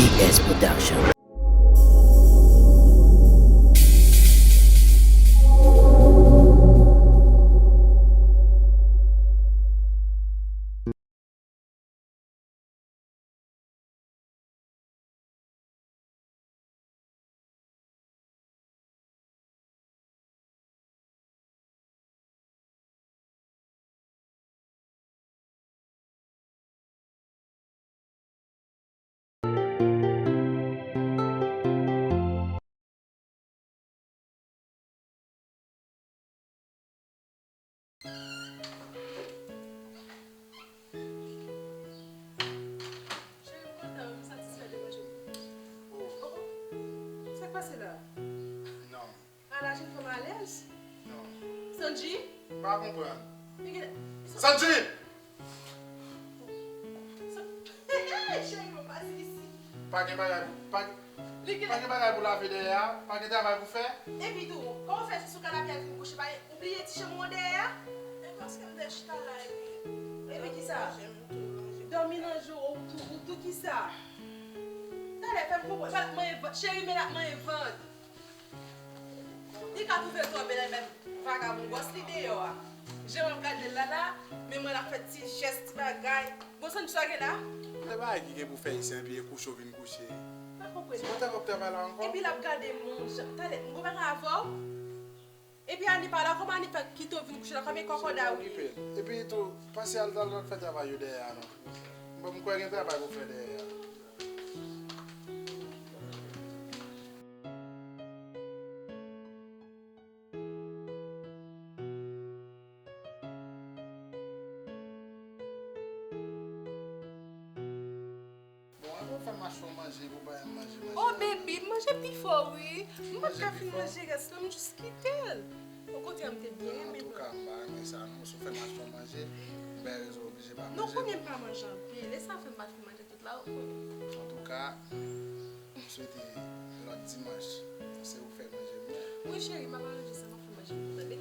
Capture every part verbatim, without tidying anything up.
E S Production. Cheri, m kontan wi, m satisfè de manje. Oh. Oh, oh. Sa k pase la? Non. A la jenn fanm alèz? Non. Sandji? M pa konprann. Li gen... Sandji! Sa... Cheri, mwen pase isi. Pa gen bagay, pa, li gen... pa gen bagay pou lave dèyè a, pa gen travay pou fè. Epi tou, kòman w fè sou kanape a vin kouche, pa gen, ou bliye ti chanm ou an dèyè a? E paske m te chita la epi... Epi kisa? Dòmi nan je m tou, ou tou, ou tou kisa? Talè, fè m konprann, pa l ap manyen vant, cheri, men l ap manyen vant. Li ka twouve l twò bèl, men vagabon bòs li deyò a. Jan m ap gade l la la, men mwen l ap fè ti jès, ti bagay. Bon, Sandji, sa gen la? Lè bagay ki gen pou fè isi, epi e kouche w vin kouche. Pa konprann. Se pa ta kòb travay la ankò? Epi l ap gade moun, jan, talè, m gon bagay avè w? Epi Ani pa la, kòman Ani fè kite w vin kouche la, kòman e kòkòda w ye? Epi tou, pase al, al, al fè travay yo dèyè a non. Bon, m kwè gen travay pou fè dèyè a. Bon, ann fè mach fè w manje, pou bay manje, manje. Oh, baby, m manje pi fò, wi. M pa t ka fin manje rès la, m jis kite l. Okontrè, m te byen renmen. Antouka, m pa renmen sa, non. Si w fè mach fè w manje, m bay rezon oblije pa manje. Non, konnen m pa manje anpil. E sa fè m pa t fin manje tout la, ou konnen. Antouka, m swete lòt dimanch, se ou k fè manje m nan. Wi, cheri, m ap aranje sa, m ap fè manje pou ou, tande?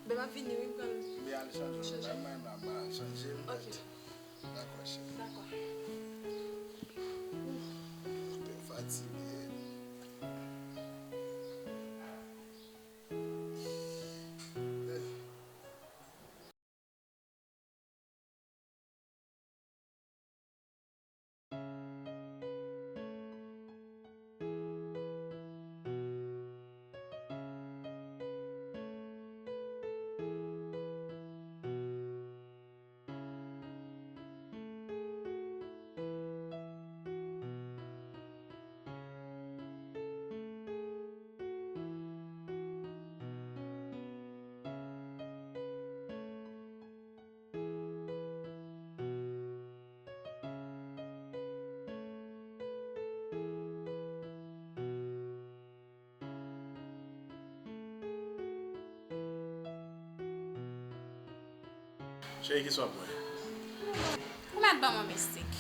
Ben, m ap vini, wi, m pral... Wi, al chanje, chanje. Bay mwen, m ap al chanje, m mèt. Ok. Dakò, cheri. Dakò. Ou te fatige. Cheri, kisa w ap bwè? Ou mèt ban mwen mistik.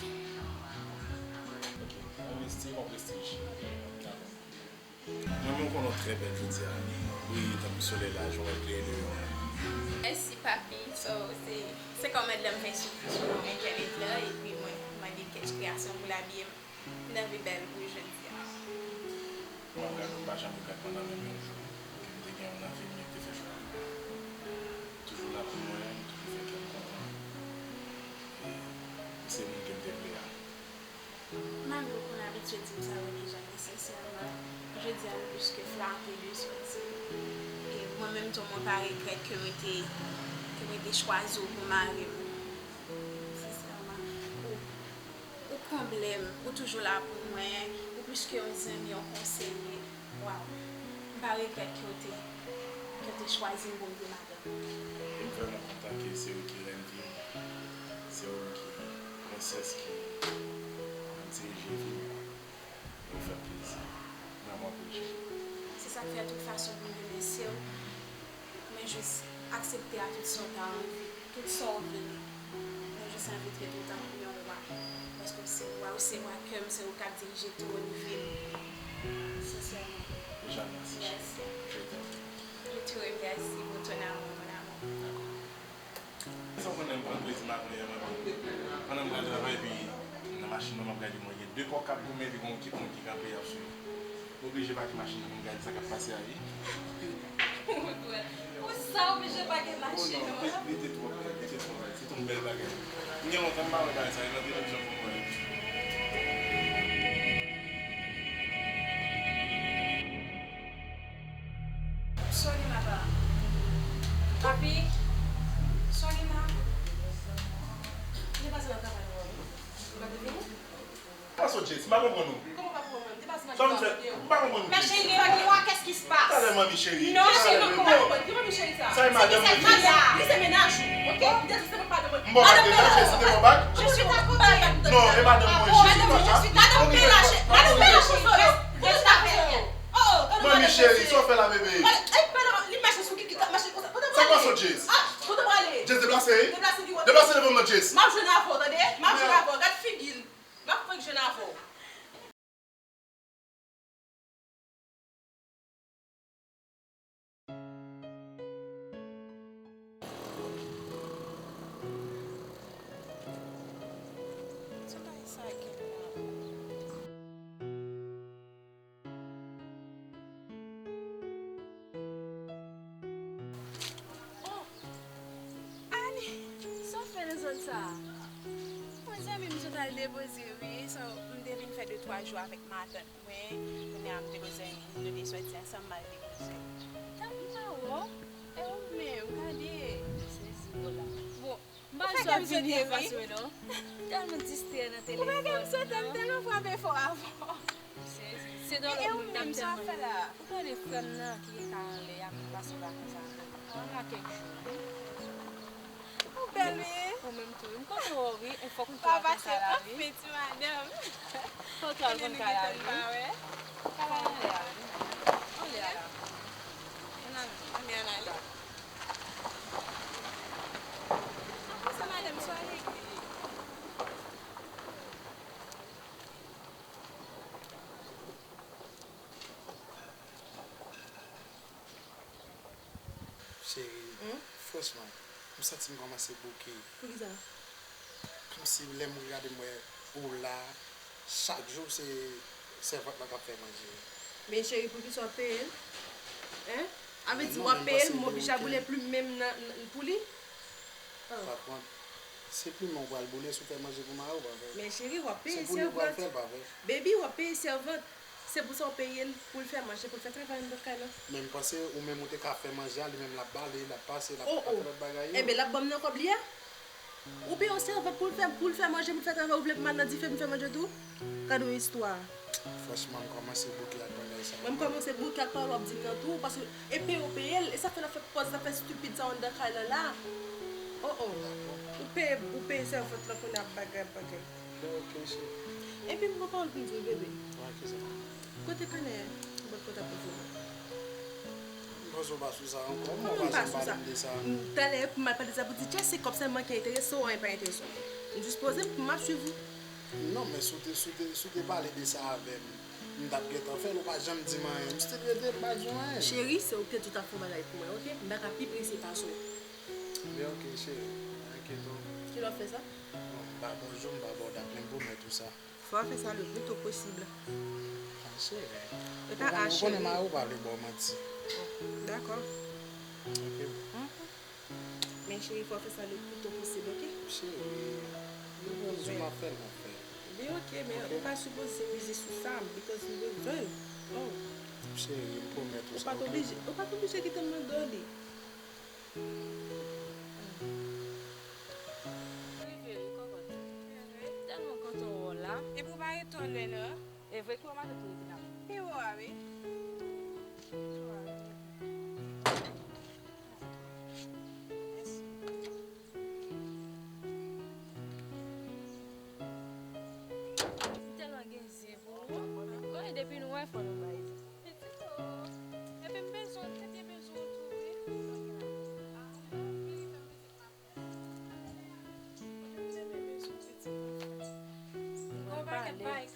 Ok, yon mistik, yon prestij. Dakò. Mwen menm, ou konnen w trè bèl jodi a. Wi, tankou solèy la, jan w klere deyò a. Mèsi, papi. So, se, se kòmand lan m fè sou, sou entènèt la, epi mwen mande Catch Création pou l abiye m. M nan vin bèl pou jodi a. Mwen, m gade w, m pa janm regrèt pandan menm yon jou ke m te gen yon anvi m, men m te fè chwa. Ou toujou la pou mwen, ou toujou fè kè m kontan. E ou se moun ke m te vle a. Malgre w konn abitye di m sa yo deja, men sensèman, jodi a m plis ke flate de sa w di. E mwen menm tou, mwen pa regrèt ke mwen te, ke mwen te chwazi w pou mari m. Sensèman, ou, ou konble m, ou toujou la pou mwen, ou plis ke yon zanmi, yon konseye. Waw, m pa regrèt ke w te, ke w te chwazi m pou m te madanm. E m vrèman kontan ke se ou ki rèn vi m, se ou ki prensès ki ap dirije vi m. E ou fè m plezi. Mwen, mwen apreche. Se sa k fè tout fason pou m remèsye w. Mwen jis aksepte a tout sa w ta anvi, tout sa w vle. Mwen jis anvi trete w tankou yon wa. Paske w se wa, ou se wa kè m, se ou k ap dirije twòn vi m. Sensèman. Deja, mèsi, cheri. Mèsi. Je t'aime. Je te remercie pour ton amour, mon amour. Dakò. Sa w konnen m pran plezi maten an, mwen menm. Pandan m pral travay, epi m nan Machin nan, m ap gade, mwen gen de kòk k ap goumen, epi gon kit moun ki kanpe, y ap swiv. M oblije pake machin nan pou m gade sa k ap pase a, wi. Ou sa oblije pake machin ou an? Li te twò bèl, li te twò bèl. Se t yon bèl bagay. M gen lontan m pa wè bagay sa, e nan televizyon pou m wè l. Sorry, Mata. Papi, sorry, ma. Li pase nan travay nou an, wi. Ou pa te vini? Pase w Jess, m pa konprann ou. Kòman pa konprann mwen? Li pase nan travay nou. M pa konprann ou. Ma chérie, dis-moi qu'est-ce qui se passe. Talè manmi cheri. Non, chérie, non, non. Dis-moi, dis-moi, Michel, ça. Sa e madanm mwen Jess. Li se mennaj ou, ok? Li se mennaj ou. M ba w bag deja, Jess, ou te ba w bag? Je suis ta copine. Non, e madanm mwen Jess. Madame, je suis ta copine. Madame, je suis ta copine. Oh, oh, oh. Manmi cheri, sa w fè la bebe? Ay, pèl, li mache sou kiki, k ap mache konsa. Kote w prale? Sa pase w Jess? Ah, kote w prale? Jess deplase. Deplase ki wè. Deplase devan m nan Jess. M ap jwenn avè w, tande? M ap jwenn avè w. Gad figi l. M ap fenk jwenn avè w. Oh! Ani, sa w fè nan zòn sa a? Mezanmi, m sot al depoze wi, so m te vin fè de twa jou avèk matant mwen, kounye a m te bezwen nou te sòti ansanm m al depoze. Tanpri m pa wè w, e ou menm, gade. Sezi w la. Bon, m pa wè sa w vini an fas mwen non. M tèlman distrè nan telefòn nan. Ou pa gen m sot, m tèlman frape fò avè w. Se dòlò pou m t ap tèlman. Ou tande frè m nan ki gentan anlè a, m vin pase vakans avè l. Ann la kèk jou wi. Ou bèl wi. Ou menm tou wi. M kontan wè w wi. E fòk m tou ap fè sa la wi. Fòk m tou al konn kay la wi. Kay la anlè a wi. Anlè a la. Ann ale. Ann ale. An konsa madanm, swa rele. Cheri, franchman, m santi m kòmanse bouke. Poukisa? Kòmsi lè m gade m wè ou la, chak jou se sèvant lan k ap fè manje. Men cheri, poukisa w ap peye l? Hein? A vle di w ap peye l, m oblije ap boule plim men m nan pou li? Pa kont, se plim ou pral boule si w fè manje pou mari w, pa vre? Men cheri, w ap peye sèvant. Se pou li w pral fè l, pa vre? Baby, w ap peye sèvant. Se pou sa w peye l pou l fè manje, pou l fè travay anndan kay lan. Men m panse ou menm ou te ka fè manje a, li menm l ap bale, l ap pase, l ap fè lòt bagay yo. Enben l ap ban m nan kòb li a? Ou peye yon sèvant pou l fè, pou l fè manje, pou l fè travay, ou vle pou m al nan dife pou m fè manje tou? Gade yon istwa. Franchman, m kòmanse bouke ak bagay sa yo. Mwen m kòmanse bouke ak pawòl w ap di m nan tou, paske e peye w peye l, e sa k fè l ap fè pòz, l ap fè stipid sa yo anndan kay lan la. Oh oh. Ou peye, ou peye sèvant lan kounye a ap bagay, ap bagay. Bon, ok, cheri. Epi m gon pawòl pou m di w, bebe. Wi, kisa? Kote kanè bòt pòtablou la? M panse w pa sou sa ankò. Kòman w pa janm pale m de sa? Talè pou m al pale de sa pou di Jess se kòb sèlman ki enterese w, anyen pa enterese w. M jis poze m pou m ap swiv ou. Non, men si w te, si w te, si w te pale de sa avè m, m t ap gentan fè l, ou pa janm di m anyen. M stil rete, m pa di w anyen. Cheri, se ou ki te di w t ap fè yon bagay pou mwen, ok? M pa ka pi prese pase w. Ebyen ok, cheri, pa enkyete w. Kilè w ap fè sa? Bon, m pa bonjou, m pa ba w dat, men m pwomèt ou sa. Fò w fè sa le pli to posib. A cheri. E pa a cheri. Ou konnen mari w pa vle ba w manti. Dakò. Ok. Men cheri, fò w fè sa le pli to posib, ok? Cheri, ou bezwen m ap fè l, m ap fè l. Ebyen ok, men ou pa sipoze mize sou sa, because m bezwen l. Oh. Cheri, m pwomèt ou sa, ok? Ou pa t oblije, ou pa t oblije kite m nan do li. Rive wi, kòkòt. M tèlman kontan wè w la. Epi w pa ret twò lwen non. E vre ki wè matant ou rete la. Pi wo a wi. Mèsi. M tèlman gen zye pou ou. Konnen depi nou wè fò nou bay zye. Pitit o. Epi m bezwen w, tèt e bezwen w tou wi. Gon pakèt bagay k